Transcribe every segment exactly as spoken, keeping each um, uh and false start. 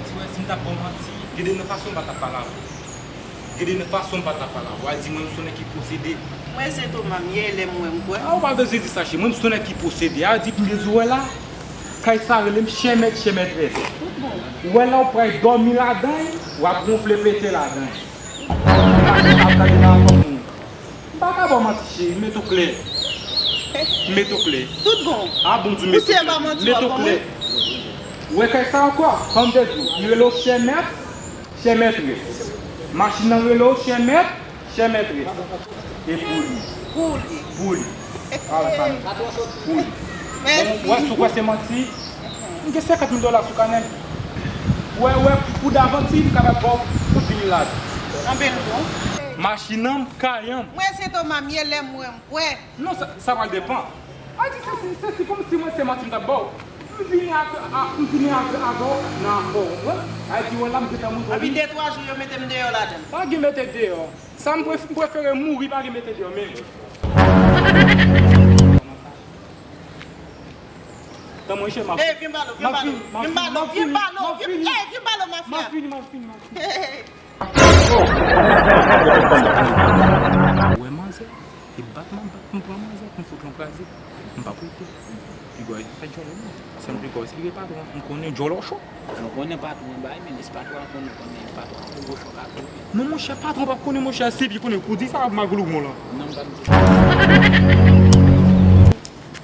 Ti wè, si m t ap ba w manti, gen de nan fason m pa t ap pale avè w. Gen de nan fason m pa t ap pale avè w. W a di mwen m se yon nèg ki posede. Mwen se Toma m ye, lè m wè m kwè. A, ou pa bezwen di sa, cheri. Mwen m se yon nèg ki posede. A di, m te di w wè la, kay sa rele m chè mèt, chè mètrès. Tout bon. Ou wè la, ou pral dòmi ladan l, w ap wonfle pete ladan l. Ou pa gen sa ap gade nan fòm ou. M pa ka ba w manti, cheri, m mete w klè. M mete w klè. Tout bon. A bon, di m mete w klè. M mete w klè. Ou wè kay sa ankò, kòm te di w, li rele w chè mèt, chè mètrès. Machin nan rele w chè mèt, chè mètrès. E pou li. Pou li. Pou li. Ala sa. Pou li. Mèsi. Bon, wè, si w kwè se manti, m gen senkant mil dola sou kanè m. Wè, wè, pou davanti, m kapab ba w pou di mil ladan. Anben l bon. Machin nan, kay an. Mwen se Toma m ye, lè m wè m kwè. Non, sa, sa pral depann. A di se si, se si kòmsi mwen se manti m t ap ba w. M vini ak, a, m vini ak, avè w nan akò, ou konprann? A di wè la m gentan montre w. Epi de twa jou yo mete m deyò ladan l. Pa gen mete deyò. Sa m pref-, m prefere mouri pa gen mete deyò menm. Tan mwen chè, m ap, eh, vin ba l, vin ba l, vin ba l, vin ba l, vin, eh, vin ba l, mafya. M ap vini, m ap vini, m ap vini. Wè manzè, e bat m ap bat, m pran manzè, m fout lan kraze. M p ap rete. Piga w fè djòlè non. Sèl piga w espere patwon. M konnen djòlè w cho. Mwen konnen patwon bay, men dis patwon konnen, konnen patwon fè gwo cho patwon. Non, monchè, patwon p ap konnen, monchè, se pi konnen pou di sa, magoulou bon lan. Non, m p ap di.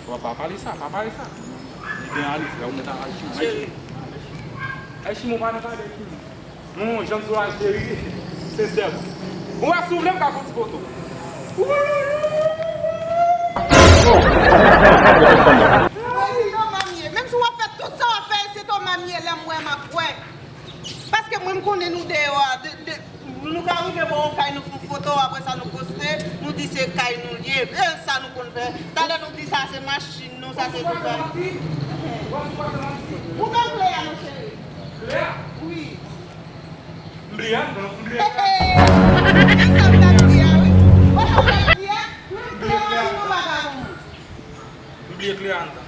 Wa pa pale sa, pa pale sa. Ebyen, ale, frè, ou mèt al chimo. Cheri. Al chimo, pa nan pale chimo. Non, jan m sou al cheri, sensèman. Bon, wè, si w vle, m ka fè yon ti foto. Mwen se Toma m ye. Menm si w ap fè tout sa w ap fè, se Toma m ye, lè m wè m ap wè. Paske mwen, m konnen nou deyò a, de, de, nou ka rive bò yon kay, nou fè yon foto, apre sa, nou poste, nou di se kay nou l ye. E sa nou konn fè. Talè nou di sa se machin nou, sa se tout sa. Ou konn kle a, mon cheri? Kle a? Wi. M bliye a, non, m bliye a. Hey, hey. E sa m t ap di a, wi. Wè sa m t ap di a? M bliye kle a. M bliye kle a anndan.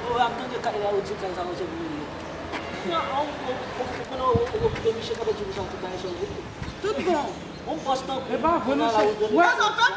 O, ap tande kay la, yo di kay sa yo se pou yo. Nan, o, o, o, o, o, o, okipe misye, k ap di pou sa, tout bagay sa yo. Tout bon. Bon, pòs tankou. E pa vre, non, la, se ou donn. Wè. Pòs anfè.